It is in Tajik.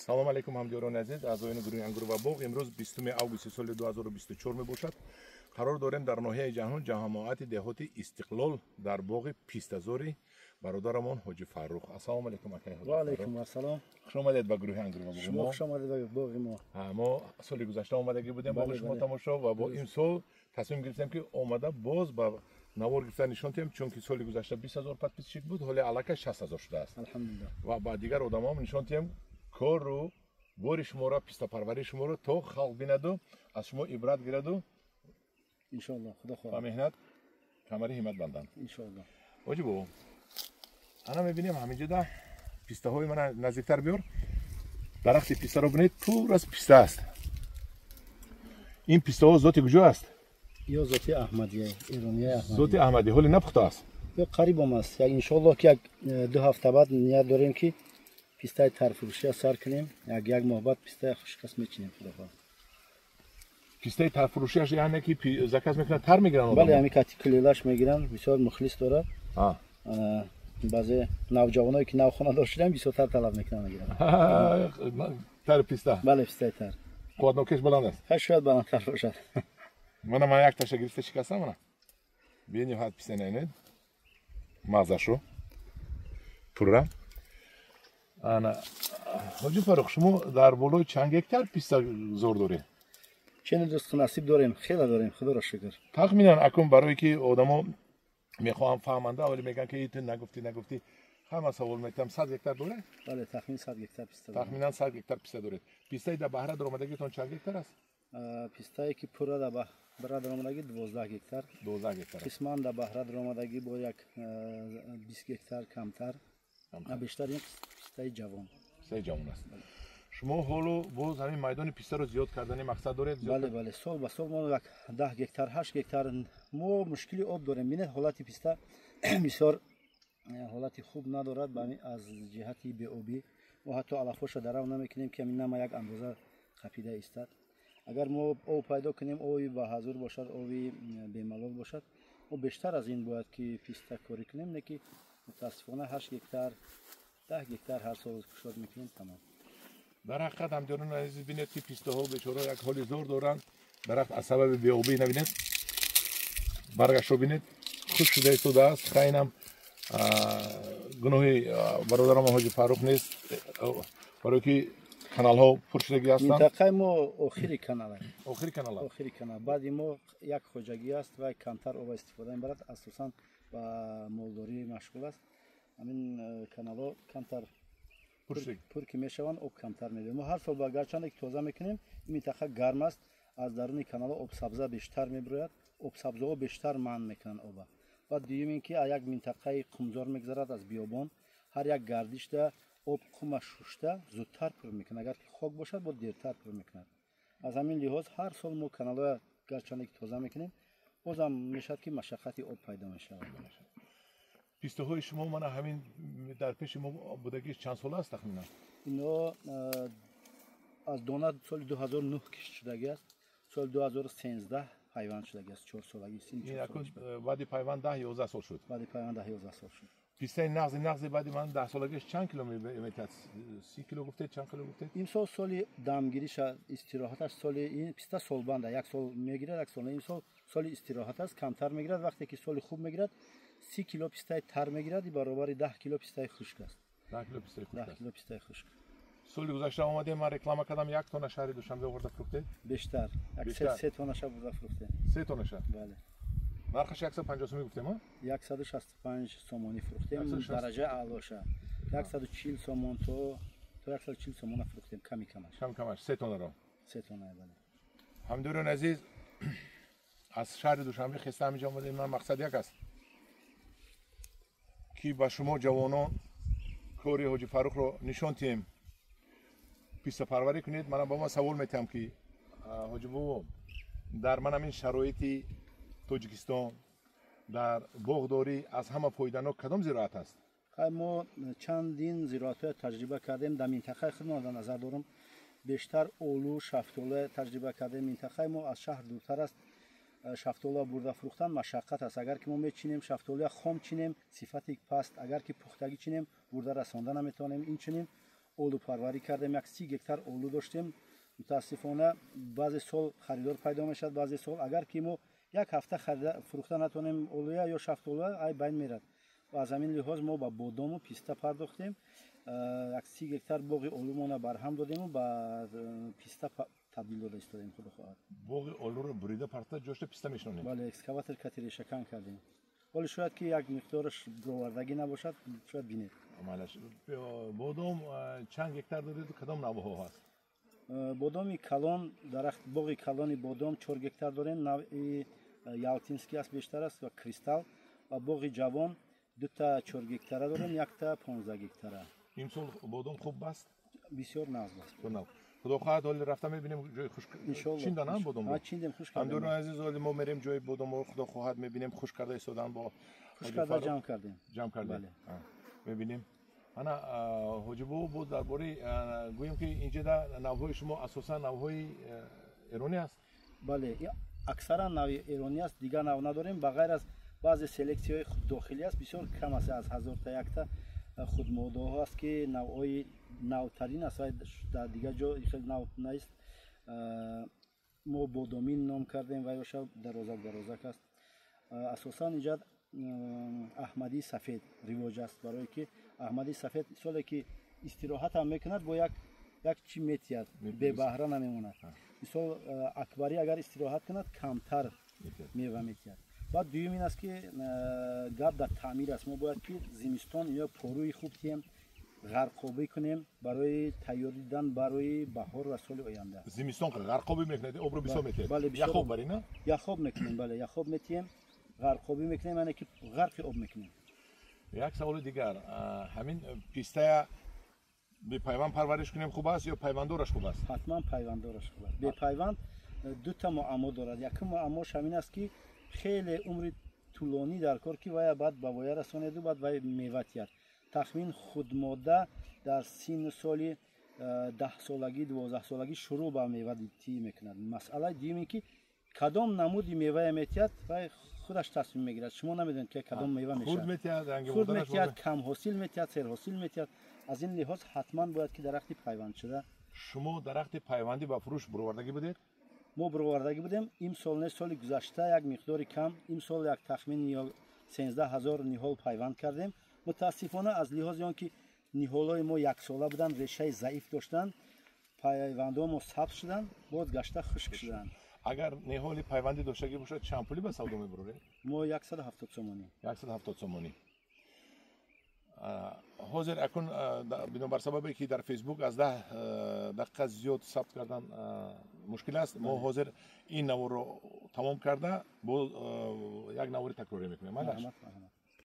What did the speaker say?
Салом алейкум, ҳамдиёрони азиз, аъзоёни гурӯҳи Ангур ва боғ. Имрӯз 20 августи соли 2024 мебошад. Қарор дорем дар ноҳияи Ҷаҳон, ҷамоати деҳоти Истиқлол, дар боғи пистазори бародарамон Ҳоҷи Фаррух. Ассалому алейкум, акай Ҳоҷи. Ва алейкум ассалом. Хуш омадед ба гурӯҳи Ангур ва боғи. Шумо хуш омадед ба боғи мо. Мо соли гузашта омадагӣ будем боғи шумо тамошо ва бо имсол тасмим гирифтем, ки омада боз ба навор гирифта нишон диҳем, чунки соли гузашта 20 ҳазор подписчик буд, ҳоле аллакай 60 ҳазор шудааст. Алҳамдулиллаҳ. Ва ба дигар одамоам нишон диҳем кору бори шуморо, пистапарварии шуморо, то халқ бинаду аз шумо ибрат гираду. Иншоаллоҳ, худо хоҳад. Ба меҳнат камари ҳиммат бандан. Иншоаллоҳ. Ҳоҷи бобо, ана мебинем ҳаминҷода пистаҳои мана наздиктар биёр, дарахти пистаро бинед, пур аз писта аст. Ин пистаҳо зоти куҷо аст? Ё зоти Аҳмадия, эрония Аҳмадия. Зоти Аҳмадӣ. Ҳоли напухта аст? Ё қариб омаст. Як иншоаллоҳ, ки як 2 ҳафта баъд ният дорем, ки пистаи тарфурӯшия сар кунем. Як моҳ баъд пистаи хушкас мечинем, худо хоҳад. Пистаи тарфурӯшиаш, яъне ки заказ мекунанд, тар мегиранд? Бале, ҳамин кати кулелаш мегиранд, бисёр мухлис дорад. Баъзе навҷавоное, ки нав хонадор шуданд, бисёртар талаб мекунанд, мегиранд. Тар писта? Бале, пистаи тар. Қувватнокиш баланд аст? Ха, шояд баландтар бошад. Мана ман як таша гирифта шикастам, мана бениҳоят писта ненед, мағзашро пурра. Ана, Ҳоҷи Фаррух, шумо дар болои чанд гектар писта зор доред? Чени дӯст насиб дорем, хеле дорем, худоро шукр. Тахминан акун, барое ки одамо мехоҳам фаҳманда, вале мегӯянд, ки ту нагуфтӣ, нагуфтӣ, ҳама савол метиҳам, 100 гектар доред? Бале, тахмин 100 гектар писта. Тахминан 100 гектар писта доред. Пистаи дар баҳра даромадагитон чанд гектар аст? Пистае, ки пурра дар баҳра даромадагӣ, 12 гектар. 12 гектар. Қисман дар баҳра даромадагӣ бо як 20 гектар камтар, бештар ин пистаи ҷавон. Пистаи ҷавон аст. Шумо ҳоло боз ҳамин майдони пистаро зиёд кардани мақсад доред? Бале, бале, сол ба сол мо як 10 гектар, 8 гектар. Мо мушкили об дорем. Бинед, ҳолати писта бисёр ҳолати хуб надорад аз ҷиҳати беобӣ. Мо ҳатто алафҳоша дарав намекунем, ки ҳамин нама як андоза қапида истад. Агар мо об пайдо кунем, оби ба ҳазур бошад, оби бемалол бошад, мо бештар аз ин бояд ки писта корӣ кунем, не ки мутаассифона 8 гектар, 10 гектар ҳар сол кушод мекунем, тамом. Дар ҳақиқат, ҳамдиёрони азиз, бинед, ки пистаҳо бечора як ҳоли зор доранд. Дарахт аз сабаби беобӣ, набинед, баргашро бинед, хушк шуда истодааст. Хайнам гуноҳи бародарам Ҳоҷи Фаррух нест, барое ки каналҳо пур шудагӣ ҳастанд. Минтақаи мо охири канал. Охири канал. Охири канал. Баъди мо як хоҷагӣ аст ва камтар об истифода мебарад, асосан ба молдорӣ машғул аст. Ҳамин каналҳо камтар пур ки мешаванд, об камтар медиҳад. Мо ҳар сол ба гарчанде ки тоза мекунем, ин минтақа гарм аст, аз даруни каналҳо обсабза бештар мебирояд, обсабзаҳо бештар манъ мекунанд оба. Баъд дуюм ин ки як минтақаи қумзор мегузарад аз биёбон, ҳар як гардишда об қума шушта зудтар пур мекунад, агар ки хок бошад, бо дертар пур мекунад. Аз ҳамин лиҳоз ҳар сол мо каналҳоя гарчанде ки тоза мекунем, бозам мешавад, ки машаққати об пайдо мешавад. Пистаҳои шумо мана ҳамин дар пеши мо будагиш чанд сола аст тахминан? Ино аз дона соли 2009 кишт шудагӣ аст, соли 2013 пайванд шудагӣ аст, 4-солагӣ. Баъди пайванд 10-11 сол шуд. Баъди пайванд 10-11 сол шуд. Пистаи нағзи нағзи баъди ман 10-солагиш чанд кило метиҳад? 30 кило гуфтед, чанд кило гуфтед? Имсол соли дамгириша, истироҳаташ, соли ин писта солбанда, як сол мегирад, як сол. Имсол соли истироҳат аст, камтар мегирад. Вақте ки соли хуб мегирад, 30 кило пистаи тар мегирад, баробари 10 кило пистаи хушк аст. 10 кило пистаи хушк. 10 кило пистаи хушк. Соли гузашта омадем, ман реклама кардам, як тонна шаҳри Душанбе оварда фурӯхтед? Бештар, як 3 тоннаша бурда фурӯхтем. 3 тоннаша? Бале. Нархаш 150 сомонӣ гуфтем, а? 165 сомонӣ фурӯхтем, дараҷаи аълоша. 140 сомон то 140 сомона фурӯхтем, ками камаш. Ками камаш, 3 тоннаро? 3 тонна, бале. Ҳамдиёрони азиз, аз шаҳри Душанбе хеста ҳаминҷо омадем. Ман мақсад як аст, ки ба шумо ҷавонон кори Ҳоҷи Фаррухро нишон диҳем, пистапарварӣ кунед. Мана ба ма савол метиҳам, ки ҳоҷи бобо, дар ман ҳамин шароити Тоҷикистон дар боғдорӣ аз ҳама фоиданок кадом зироат аст? Мо чандин зироатҳоя таҷриба кардем дар минтақаи худмон, дар назар дорам бештар олу, шафтола таҷриба кардем. Минтақаи мо аз шаҳр дуртар аст, шафтола бурда фурӯхтан машаққат аст. Агар ки мо мечинем, шафтолия хом чинем, сифати паст, агар ки пухтагӣ чинем, бурда расонда наметавонем. Инчунин олупарварӣ кардем, як 30 гектар олу доштем. Мутаассифона баъзе сол харидор пайдо мешавад, баъзе сол агар ки мо як ҳафта фурӯхта натонем олуя ё шафтолуя, ай байн мерад. Ва аз ҳамин лиҳоз мо ба бодому писта пардохтем. Як 30 гектар боғи олумона барҳам додему ба писта табдил дода истодем, худо хоҳад. Боғи олуро бурида парта ҷошта писта мешинонед? Бале, экскаватор кати решакан кардем. Вале шояд ки як миқдораш бировардагӣ набошад, шояд бинед. Бодом чанд гектар доред, кадом навъҳо ҳаст? Бодоми калон, дарахт боғи калони бодом 4 гектар дорем, навъи ялтинский аст бештар аст ва кристалл, ва боғи ҷавон 2 4 гектара дорем, 1 15 гектара. Имсол бодом хуб аст? Бисёр нағз аст. Худо хоҳад ҳоли рафта мебинем ҷои хушк. Чинданам бодомро? Чиндем, хушк кардем. Ҳамдӯрони азиз, ҳоли мо мерем ҷои бодомро, худо хоҳад мебинем хушк карда истодан, бо хушк карда ҷамъ кардем. Ҷамъ кардем. Мебинем. Ана ҳоҷи бобо, боз дар бораи гӯем ки инҷа навъҳои шумо асосан навъҳои эронӣ аст? Бале, аксаран навъи эронӣ аст, дигар навъ надорем, ба ғайр аз баъзе селексияҳои дохилӣ аст, бисёр кам аст, аз 1000 та якта худмодаҳо аст ки навъҳои навтарин аст ва дар дигар ҷо хеле нав нест. Мо бодомин ном кардем ва ёша дарозак дарозак аст. Асосан инҷа аҳмадии сафед ривоҷ аст, барое ки аҳмадии сафед соле ки истироҳат ҳам мекунад, бо як чи метиҳад, бебаҳра намемонад. Мисол акбарӣ агар истироҳат кунад, камтар мева метиҳад. Баъд дуюм ин аст ки гап дар таъмир аст. Мо бояд ки зимистон ё поруи хуб тиҳем, ғарқобӣ кунем барои тайёр дидан барои баҳор ва соли оянда. Зимистон ғарқобӣ мекунед, обро бисёр метиҳед? Яхоб бари, на? Яхоб мекунем, бале, яхоб метиҳем, ғарқобӣ мекунем, яъне ки ғарқи об мекунем. Як саволи дигар, ҳамин пистая бепайванд парвариш кунем хуб аст ё пайванддораш хуб аст? Ҳатман пайванддораш хуб аст. Бепайванд дута муаммо дорад. Якум муаммош ҳамин аст ки хеле умри тӯлонӣ дар кор ки вая баъд ба воя расонеду баъд вай мева тиҳад. Тахмин худмода дар синну соли 10-солагӣ, 12-солагӣ шурӯъ ба меватиҳӣ мекунад. Масъалаи дуюм ин ки кадом намуди мевая метиҳад, вай худаш тасмим мегирад. Шумо намедонед ки кадом мева мешавад. Хурд метиҳад, камҳосил метиҳад, серҳосил метиҳад. Аз ин лиҳоз ҳатман бояд ки дарахти пайванд шуда. Шумо дарахти пайвандӣ ба фурӯш буровардагӣ будед? Мо буровардагӣ будем. Имсол не, соли гузашта як миқдори кам, имсол як тахмин 13 000 ниҳол пайванд кардем. Мутаассифона аз лиҳози он ки ниҳолҳои мо яксола буданд, решаи заиф доштанд, пайвандҳо мо сабз шуданд, боз гашта хушк шуданд. Агар ниҳоли пайвандӣ доштагӣ бошад, чанд пулӣ ба савдо мебуроред? Мо 170 сомонӣ. 170 сомонӣ. Ҳозир акун бинобар сабабе ки дар Фейсбук аз 10 дақиқа зиёд сабт кардан мушкил аст, мо ҳозир ин наворро тамом карда, боз як навори такрорӣ мекунем.